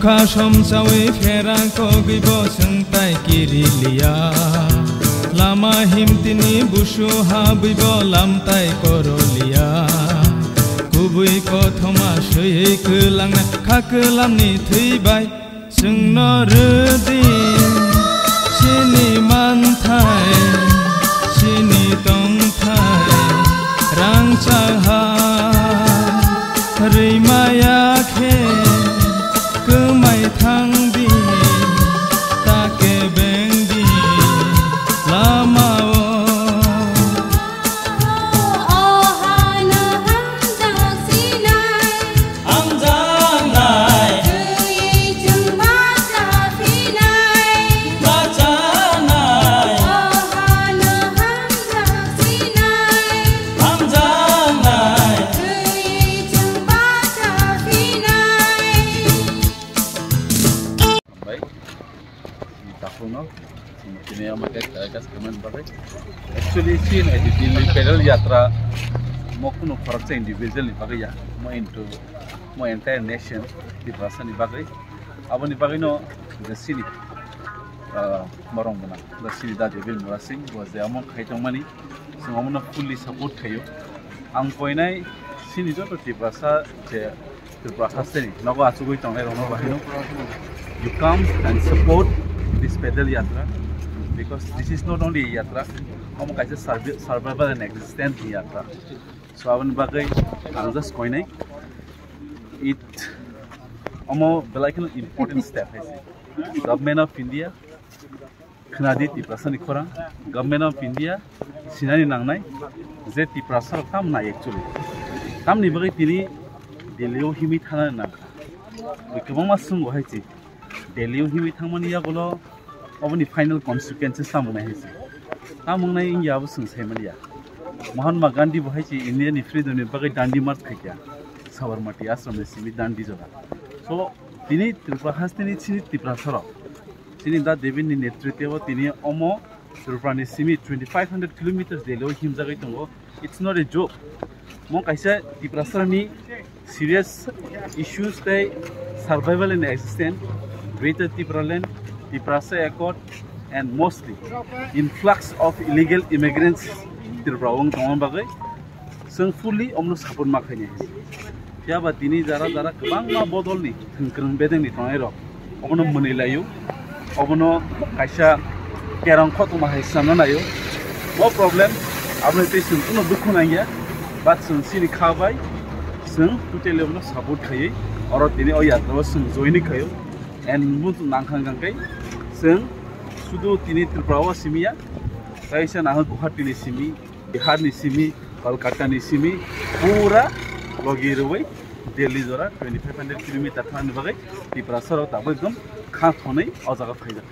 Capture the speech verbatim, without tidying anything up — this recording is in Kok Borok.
Kha somsawi pherang kogwi bo swngtai kiriliya. Lama himtini busu habwi bo lamtai koroliya. Kubui kothoma swiwi kwlangna kha kwlamni thwi bai. Chwngno rwdi chini manthai, chini tongthai, rangchak ha rwimaya khe kwmai thangdi, ta kebengdi lama-o. Bai, chini takhukno, chini, chini ama khe kharai kha saimani bagwi. Actually, chini Delhi pedal yatra mo kunu khoroksa individual ni bagwi ya, mo into, mo entire nation, Tiprasa ni bagwi. Aboni bagwino je chini, ah, borok gwnang, je chini da David Murasing, bo je amo khai tongmani, chwng omono fully support khaio. Ang koinai chini joto Tiprasa je Tripura hasteni nogo achugwi tongnai rokno bahino, you come and support this pedal yatra, because this is not only a yatra, omo kaisa survi-, survival and existence ni yatra. So aboni bagwi ang just koinai, it omo belai kheno important step hai se. Government of India, khwnadi Tiprasa ni khorang, Government of India sinani nangnai je Tiprasa rok tam nai actually. Tamni bagwi tini Delhi o himwi thanani nangkha. Tei kwbangma swngbo hai se Delhi o himwi thangmani yagulo oboni final consequences tamo nai hai se. Tamo wngnai wngya abo chwng saimanya. Mahatma Gandhi bo hai se India ni freedom ni bagwi dandi march khaikha Sabarmati ashram ni simi dandi jora. So tini Tripura hasteni chini Tiprasa rok chini da David ni netritwo tini omo Tripura ni simi twenty five hundred kilometers Delhi o himjagwi tongo. It's not a joke. Mo kaisa Tiprasa ni serious issues tei survival and existence, Greater Tipraland, Tiprasa Accord, and mostly influx of illegal immigrants Tripura o wng tongma bagwi chwng fully omono support ma khainai. Phiya ba tini jara jara kwbangma bodolni thwngkwrwng bedengni tongnairok obono mwnwi laio, obono kaisa kerong khotoma hai swnamna naio. No problem, aboni tei chwng kuno dukhu nangya, but chwng chini kha bai chwng totally obono support khaiwi oro tini o yatra o chwng join khaio. And muchung nangkha hwnkha khe chwng sudu tini Tripura o simi ya, kaisa nangkha Guwahati ni simi, Bihar ni simi, Kolkata ni simi, pura logi rwui Delhi jora twenty five hundred kilometer thangni bagwi Tiprasa rok tabuk ekdom kha thonwi o jaga phaijak.